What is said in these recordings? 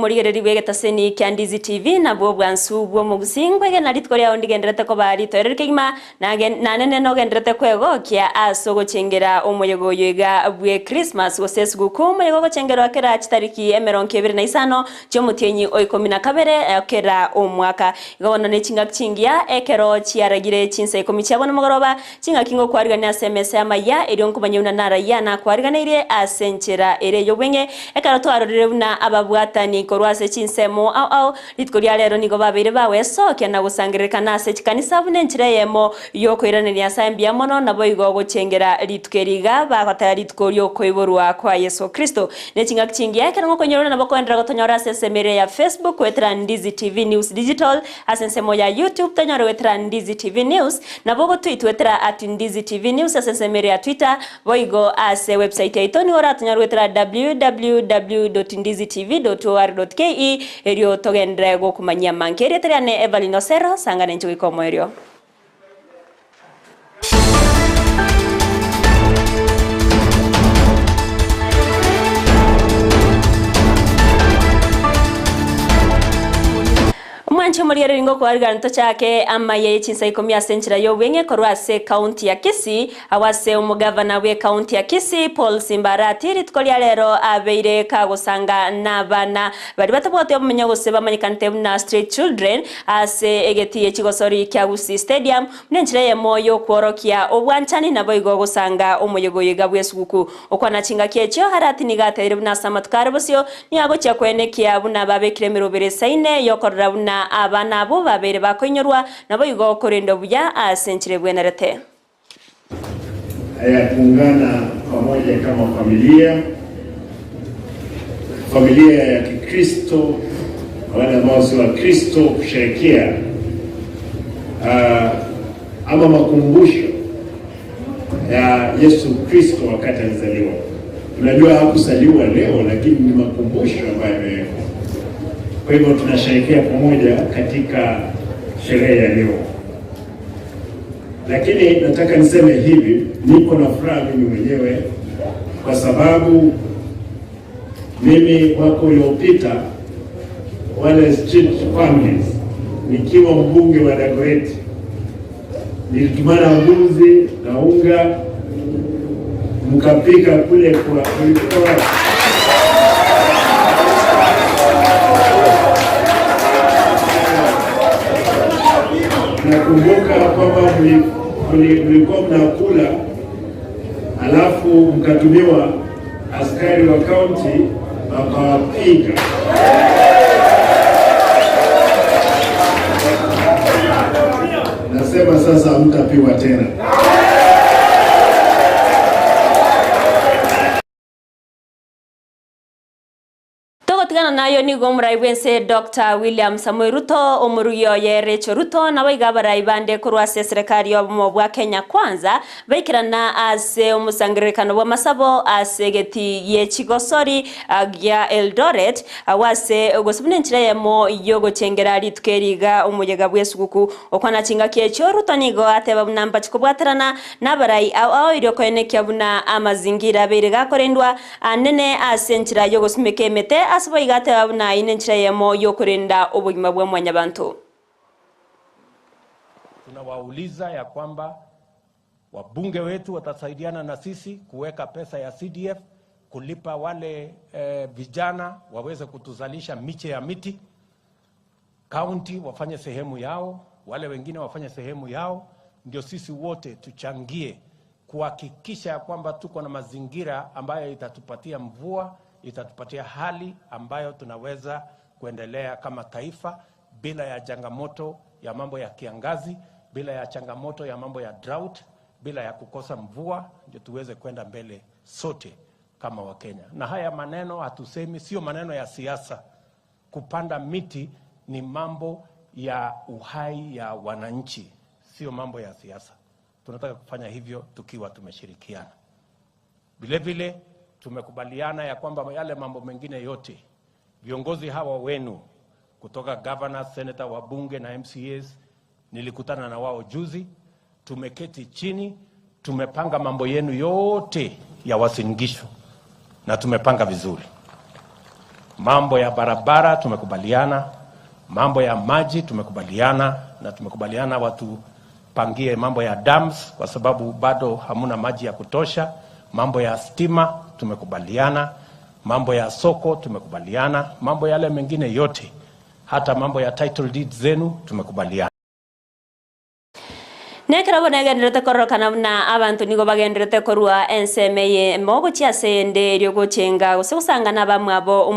Morigereri bwegetaseni kia Ndizi TV na bwo bwansu bwo mugusingwege na rituko rya ndigenderete ko bari torereke gima na nene no genderete kwegokia aso gochengera omoyego yoiga bwe Christmas gose suguku omoyego gochengera kera chitariki emerongo ebere na isano chiomutenyi o 12 kera omwaka igono ne chingaki chingia ekero chiaragire chinsa 10 chiabona mogoroba chingaki ngo kwarigania SMS amaya eri nkumanya una nara yana kwariganire asenchera ere yobwenge ekero twarorire buna ababwatani korwase chinsemo au au rituko rya rero nigo babere bawe sokia na gusangirekana ase chikanisa bune nchira yemo yokoiranania sambia mono nabo igo gochengera rituko riga bagataya rituko ryo koiborwa kwa Yesu Kristo ne chingaki chingia ekero ngokonyorona nabo koendera gotonyora ase semere ya Facebook wetra Ndizi TV News Digital ase nsemo ya YouTube tonyora wetra Ndizi TV News nabo gotwit wetra @Ndizi TV News ase semere ya Twitter boigo ase website ya itoni ora tonyarwetera www.ndizitv.or.ke erio togendere gokumanyia mankeri teriane Evelyn Osero sangane nchuiko moerio. Mwancho moriere ringo kwa nto chake ama ye chinsa 10 asenchira yobwenge korwase county ya Kisii awase umugavana we county ya Kisii Paul Simbarati rituko lya lero abeire kagosanga nabana bari batabwate obumenya gose bamanyikante na street children ase egeti ekigosori kya Gusii Stadium nenchira yemoyo kworokia obwanchani nabo igo gosanga omoyegoyega bwesuguku okwana chinga kyekyo harati nigatere buna samatukare bosio niago kya kwenekia buna babekire mirobere saine yokorora buna abana abo babere bakonyorwa nabo igo korendo buya asenchire bwenerete. Haya, kuungana pamoja kama familia, familia ya Kikristo na wale ambao si wa Kristo kusherehekea ama makumbusho ya Yesu Kristo wakati alizaliwa. Unajua hakusaliwa leo, lakini ni makumbusho ambayo yamewekwa. Kwa hivyo tunasherehekea pamoja katika sherehe ya leo. Lakini nataka niseme hivi, niko na furaha mimi mwenyewe kwa sababu mimi mwaka uliopita wale street families nikiwa mbunge wa Dagoretti nilitumana mbuzi na unga mkapika kule kwa nakumbuka kwamba mlikuwa mnakula alafu mkatumiwa askari wa county wakawapiga. Nasema sasa hamtapigwa tena. Tigana nayo nigo muraibwense Dr. William Samoei Ruto omuruyo ye Rachel Ruto na baiga baraibande kurwase serikali yo bwa Kenya Kwanza baikirana ase omusangirekano bwa masabo ase geti ye chigosori ya Eldoret awase ogosubune nchira yemo yogo chengera ritukeriga omuyega bwesuguku okwana chinga kyecho Ruto nigo ateba bunamba chikobwaterana nabarai au au iryo koenekia buna amazingira beirega korendwa anene ase nchira yogo sumeke mete ase igate abuna inenchira yemo yokurinda obugima bwa mwanyabantu. Tunawauliza ya kwamba wabunge wetu watasaidiana na sisi kuweka pesa ya CDF kulipa wale vijana waweze kutuzalisha miche ya miti. County wafanye sehemu yao, wale wengine wafanye sehemu yao, ndio sisi wote tuchangie kuhakikisha kwamba tuko na mazingira ambayo itatupatia mvua, itatupatia hali ambayo tunaweza kuendelea kama taifa bila ya changamoto ya mambo ya kiangazi, bila ya changamoto ya mambo ya drought, bila ya kukosa mvua, ndio tuweze kwenda mbele sote kama Wakenya. Na haya maneno hatusemi, sio maneno ya siasa. Kupanda miti ni mambo ya uhai ya wananchi, sio mambo ya siasa. Tunataka kufanya hivyo tukiwa tumeshirikiana. Vile vile tumekubaliana ya kwamba yale mambo mengine yote viongozi hawa wenu kutoka governor, senator, wabunge na MCAs, nilikutana na wao juzi, tumeketi chini, tumepanga mambo yenu yote ya Uasin Gishu na tumepanga vizuri. Mambo ya barabara tumekubaliana, mambo ya maji tumekubaliana, na tumekubaliana watupangie mambo ya dams kwa sababu bado hamuna maji ya kutosha. Mambo ya stima tumekubaliana, mambo ya soko tumekubaliana, mambo yale mengine yote, hata mambo ya title deeds zenu tumekubaliana. Nekero bonegenderete kororokana buna abantu nigo bagenderete korwa enseme ye mogochia ase ende erio gochenga gose gosangana bamwe abo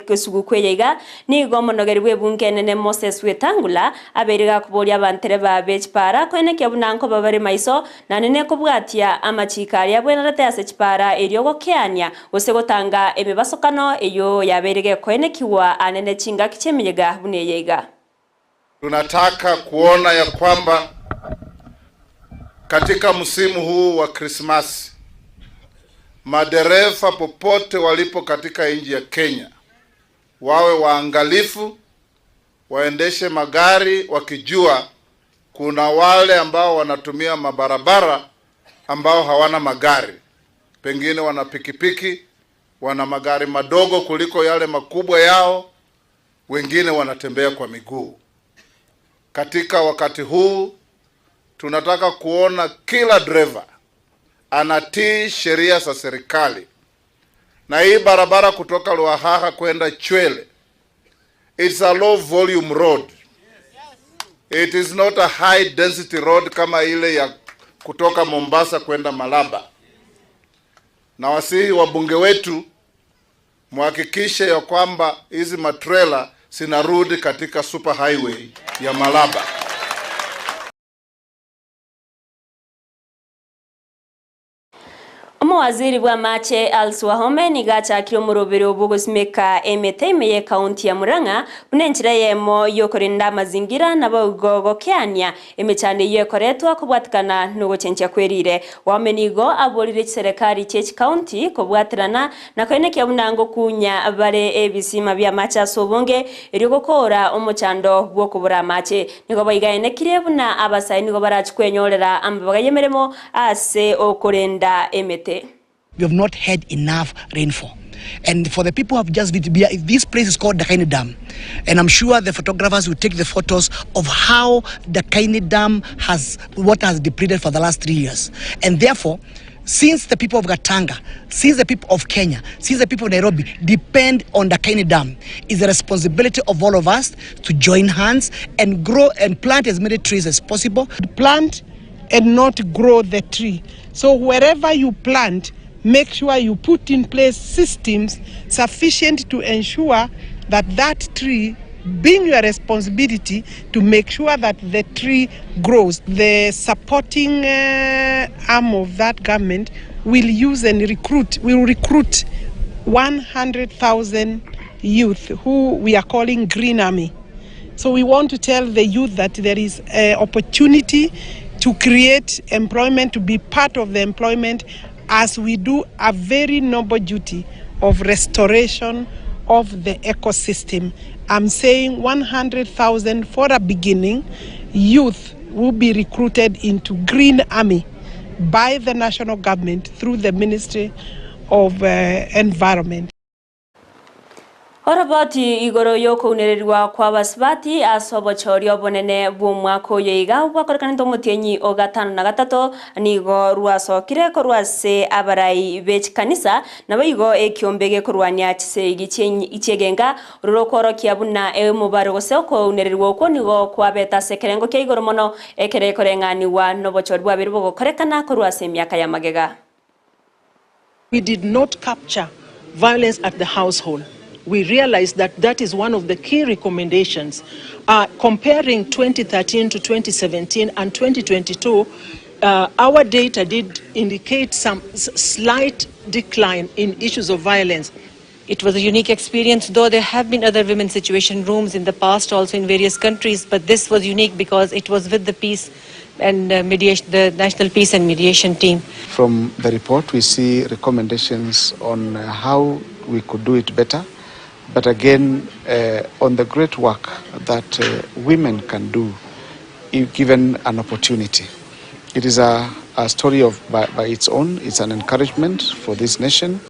esuguku eye iga nigo omonogeri bwa ebunge enene Moses Wetangula abeire gakoboria abantere babe chipara koenekia buna nkoba bare maiso naende kobwatia amachiko aria abwenerete ase chipara erio gokeania gose gotanga emebasokano eyo yabeire gekoenekiwa anene chingaki chiemeyega buna eye iga. Tunataka kuona ya kwamba katika msimu huu wa Krismasi, madereva popote walipo katika nchi ya Kenya wawe waangalifu, waendeshe magari wakijua kuna wale ambao wanatumia mabarabara ambao hawana magari, pengine wana pikipiki, wana magari madogo kuliko yale makubwa yao, wengine wanatembea kwa miguu. Katika wakati huu tunataka kuona kila dereva anatii sheria za serikali. Na hii barabara kutoka Ruahaha kwenda Chwele, it's a low volume road. It is not a high density road kama ile ya kutoka Mombasa kwenda Malaba. Na wasihi wabunge wetu muhakikishe ya kwamba hizi matrela zinarudi katika super highway ya Malaba. Omowaziri bwa mache Alice Wahome nigachakire omorobere obogosimeka emete ime ye county ya Murang'a buna enchera yemo yokorinda amazingira nabo gogokeania emechando eywo ekoretwa kobwatikana nogochenchia kwerire. Wahome nigo aborire chiserekari chie chikaunti kobwatirana na koenekia buna ngokunya bare ebisima bia mache ase obonge erio gokora omochando bwokobora amache. Nigo baigaenekire buna abasai nigo barachikwenyorera amabaga y'emeremo ase okorenda emete. We have not had enough rainfall. And for the people who have just been, this place is called Ndakaini Dam. And I'm sure the photographers will take the photos of how the Ndakaini Dam has, water has depleted for the last 3 years. And therefore, since the people of Gatanga, since the people of Kenya, since the people of Nairobi depend on the Ndakaini Dam, it's the responsibility of all of us to join hands and grow and plant as many trees as possible. Plant and not grow the tree. So wherever you plant, make sure you put in place systems sufficient to ensure that that tree, being your responsibility to make sure that the tree grows. The supporting arm of that government will use and recruit, will recruit 100,000 youth who we are calling Green Army. So we want to tell the youth that there is an opportunity to create employment, to be part of the employment as we do a very noble duty of restoration of the ecosystem. I'm saying 100,000 for a beginning youth will be recruited into Green Army by the national government through the Ministry of Environment. Oroboti igoro yokounererwa kwa basibati ase obochori obonene bwa omwaka oyo iga bwakorekanete omotienyi o gatano na gatato nigo rwasokire korwa ase abarai be chikanisa nabo igo ekiombe gekorwania chisegi chiegenga rorokworokia buna emobaro gose okounererwa okwo nigo kwabeta ase ekerengo kia igoro mono ekere ekoreng'aniwa nobochori bwabere bogokorekana korwa ase emiaka ya magega. We did not capture violence at the household. We realized that that is one of the key recommendations. Comparing 2013 to 2017 and 2022, our data did indicate some slight decline in issues of violence. It was a unique experience, though there have been other women's situation rooms in the past also in various countries, but this was unique because it was with the peace and mediation, the National Peace and Mediation Team. From the report, we see recommendations on how we could do it better, but again, on the great work that women can do if given an opportunity. It is a story of by its own. It's an encouragement for this nation.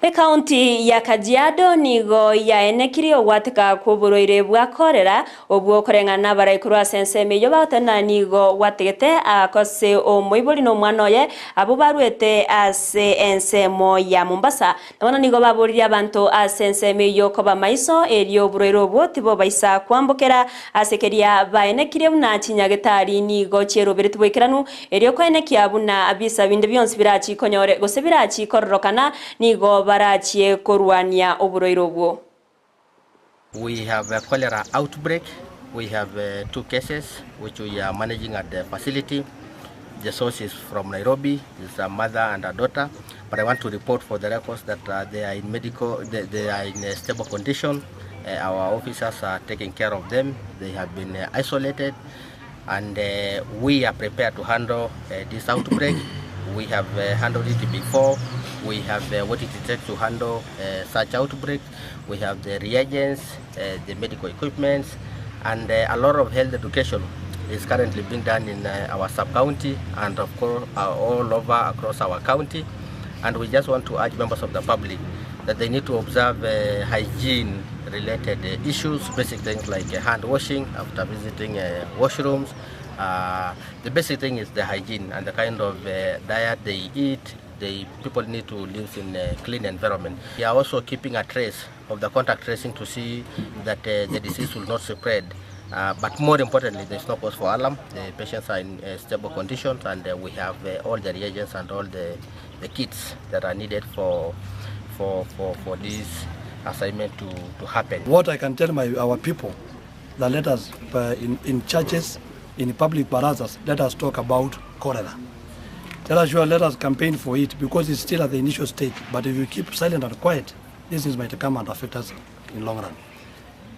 Ekaunti ya Kajiado nigo yaenekiri ogwatika kuburoire bwa korera obwo koreng'ana baraikuru ase ensemo eyo bagotena nigo gwatigete akose omoibori na omwana oye abo barwete ase ensemo ya Mombasa. Nabono nigo baboririe abanto ase ensemo eyo koba maiso erio oburoire obwo tibo baisa kwambokera ase keria baenekire buna chinyagetari nigo chieroberete bwekeranu erio koenekia buna abisa binde bionsi birachi konyore gose birachi kororokana nigo barachie korwania oburoire obwo. We have a cholera outbreak. We have 2 cases which we are managing at the facility. The source is from Nairobi. It's a mother and a daughter. But I want to report for the records that they are in medical, they are in a stable condition. Our officers are taking care of them. They have been isolated, and we are prepared to handle this outbreak. We have handled it before. We have what it takes to handle such outbreaks. We have the reagents, the medical equipment, and a lot of health education is currently being done in our sub-county and of course all over across our county. And we just want to urge members of the public that they need to observe hygiene-related issues, basic things like hand washing after visiting washrooms. The basic thing is the hygiene and the kind of diet they eat. The people need to live in a clean environment. We are also keeping a trace of the contact tracing to see that the disease will not spread. But more importantly, there is no cause for alarm. The patients are in stable conditions, and we have all the reagents and all the kits that are needed for this assignment to happen. What I can tell our people, that let us, in churches, in public barazas, let us talk about cholera. Let us campaign for it, because it's still at the initial stage. But if you keep silent and quiet, these things might come and affect us in long run.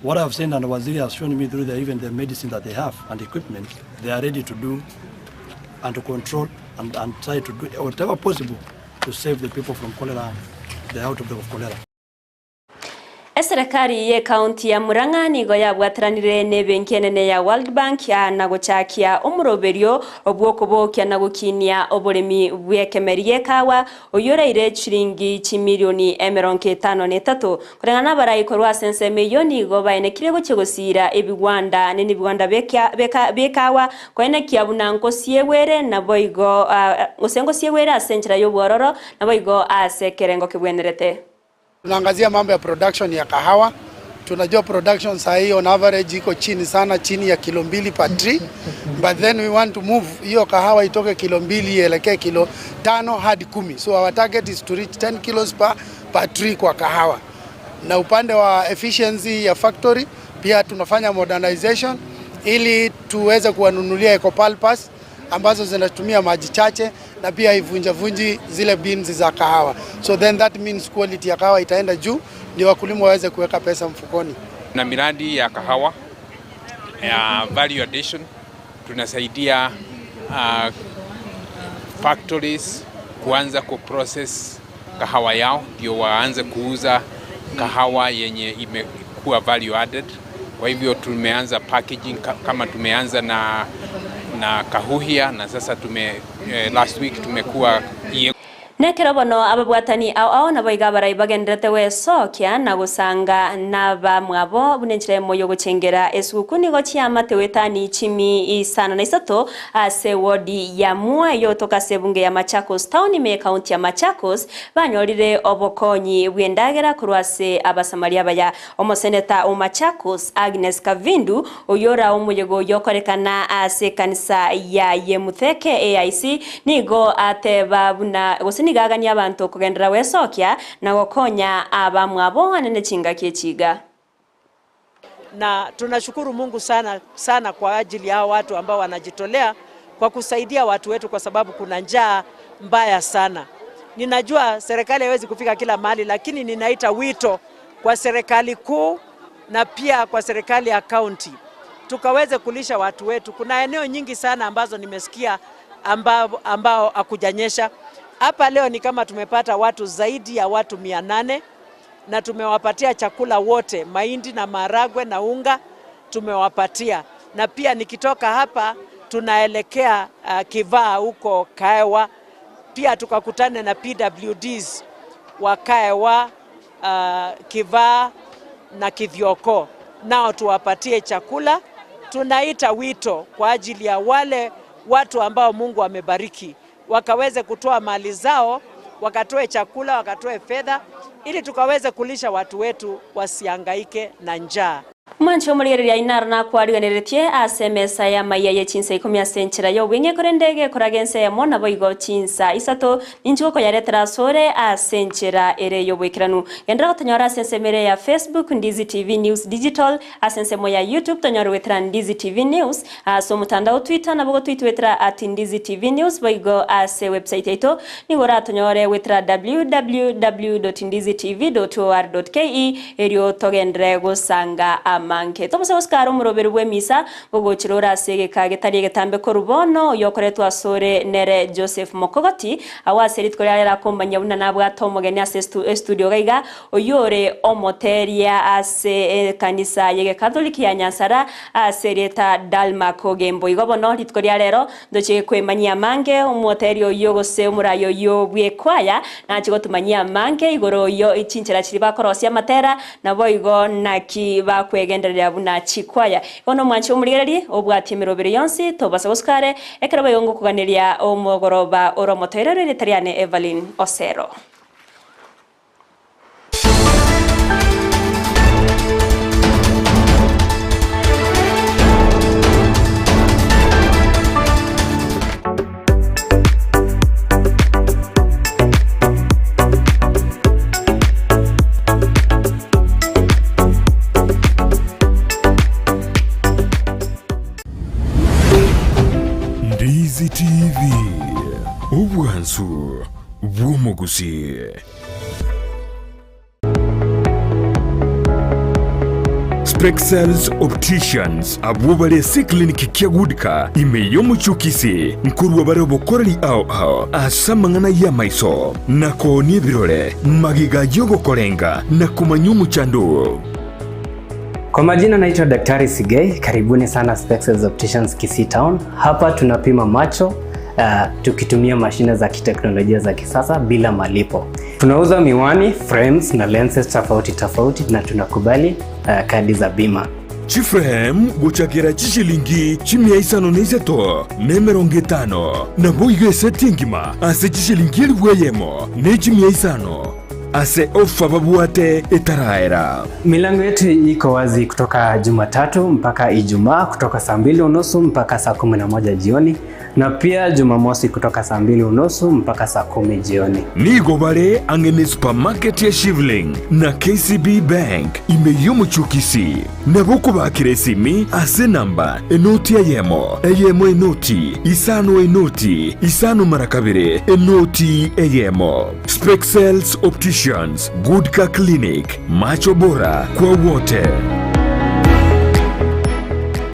What I've seen, and Waziri has shown me through even the medicine that they have and equipment, they are ready to do and to control and try to do whatever possible to save the people from cholera, the outbreak of cholera. Eserikali ye kaunti ya Murang'a nigo yabwataranire n'ebenki enene ya World Bank na gochakia omuroberio obwokobokia na gokinia oboremi bw'ekemeri ekawa oyoreire chiringi chimilioni 53 koreng'ana baraikorwa ase ensemo eyo nigo baenekire gochia gosira ebigwanda n'ebigwanda bekawa koenekia buna nkosiewere naboigo gose nkosiewere ase enchera y'obwororo naboigo ase ekerengo kebwenerete. Tunaangazia mambo ya production ya kahawa. Tunajua production saa hii on average iko chini sana, chini ya kilo 2 per tree. But then we want to move hiyo kahawa itoke kilo 2 ielekee kilo 5 hadi 10. So our target is to reach 10 kilos per tree kwa kahawa. Na upande wa efficiency ya factory pia tunafanya modernization ili tuweze kuwanunulia ecopalpas ambazo zinatumia maji chache na pia ivunja-vunji zile beans za kahawa. So then that means quality ya kahawa itaenda juu, ndio wakulima waweze kuweka pesa mfukoni. Na miradi ya kahawa ya value addition tunasaidia factories kuanza kuprocess kahawa yao ndio waanze kuuza kahawa yenye imekuwa value added. Kwa hivyo tumeanza packaging kama tumeanza na Kahuhia na sasa last week tumekuwa Nekerobono ababwatani ao nabo igabarai bagenderete wesokia na gusanga naba mwabo bunenchire moyo gochengera esuku nigo chiamate wetani chimi isano na isato ase wodi ya Mwayo toka sebunge ya Machakos town me county ya Machakos banyorire obokonyi bwendagera kurwase abasamaria baya omoseneta o Machakos Agnes Kavindu oyora omuyego yokorekana ase kanisa ya Yemutheke AIC nigo ateba buna gosini gagania abantu kugendera wesokia na gokonya abamwabo anene chinga kiechiga. Na tunashukuru Mungu sana sana kwa ajili ya watu ambao wanajitolea kwa kusaidia watu wetu, kwa sababu kuna njaa mbaya sana. Ninajua serikali haiwezi kufika kila mahali, lakini ninaita wito kwa serikali kuu na pia kwa serikali ya county tukaweze kulisha watu wetu. Kuna eneo nyingi sana ambazo nimesikia ambao hakujanyesha. Hapa leo ni kama tumepata watu zaidi ya watu 800 na tumewapatia chakula wote, mahindi na maharagwe na unga tumewapatia. Na pia nikitoka hapa tunaelekea Kivaa huko Kaewa, pia tukakutane na PWDs wakae wa Kivaa na Kithyoko, nao tuwapatie chakula. Tunaita wito kwa ajili ya wale watu ambao Mungu amebariki wakaweze kutoa mali zao, wakatoe chakula, wakatoe fedha ili tukaweze kulisha watu wetu wasihangaike na njaa. Mwancho omorigereria inaro nakwariganeretie ase emesa ya maiya ye chinsa 10 ase enchera ya obweng'e korende gekoraga ense eyemo nabo igo chinsa isato ninchigoko yaretera asore ase enchera ere ya obwekeranu. Gendera gotonyora ase ensemo ere ya Facebook Ndizi TV News Digital, ase ensemo ya YouTube tonyora gwetera Ndizi TV News, ase omotandao Twitter nabo gotwitwetera at Ndizi TV News, boigo ase website yaito nigo oratonyore gwetera www.ndizitv.or.ke erio togendere gosanga amanke. Tobose gosikara omoroberi bwa emisa gogochira ore ase egeka getari egetambe korubono oyokoretwa asore nere Joseph Mokogoti awo ase rituko riare rakombanya buna nabwate omogeni ase estudio gaiga oyore omoteria ase ekanisa y'egekatholiki ya Nyansara ase erieta Dalma Kogembo. Igo bono rituko ria rero ndoche kwemanyia amange omoteri oyo gose omurayi oyo bw'ekwaya nachi gotumanyia amange igoro oyo echinchera chiri bakorosia amatera nabo igo naki bakwegenderera buna chikwaya. Bono mwanchi omurigereri obwati emiroberi yonsi tobasa gosikare ekero bayongo kuganeria omogoroba oromotoerero eritariane Evelyn Osero. Ndizi TV obwansu bw'omugusi. Spexels Opticians abwo bari ase clinic kia Goodka ime y'omuchukisi nkorwa bare obokoreri ao ao ase amang'ana ya maiso na koonia ebirore magiga yogokorenga na kumanya omuchando. Kwa majina naitwa Daktari Sigei, karibuni sana Spexels Opticians Kisii Town. Hapa tunapima macho tukitumia mashine za kiteknolojia za kisasa bila malipo. Tunauza miwani, frames na lenses tofauti tofauti na tunakubali kadi za bima. Chiframe gochakera chishilingi chimia isano na isato nemerongo etano nabo igo eseti engima ase chishilingi elifu eyemo ne chimia isano ase ofa babwate etaraera. Milango yetu iko wazi kutoka Jumatatu mpaka Ijumaa kutoka saa 2:30 mpaka saa 11 jioni na pia Jumamosi kutoka saa 2:30 mpaka saa 10 jioni. Nigo bare angene supermarket ya Shivling na KCB Bank imeyomuchukisi nabo kubakira esimi ase namba enoti eyemo eyemo enoti isano enoti isano mara kabere enoti eyemo. Spexels Opticians, Goodka Clinic, macho bora kwa wote.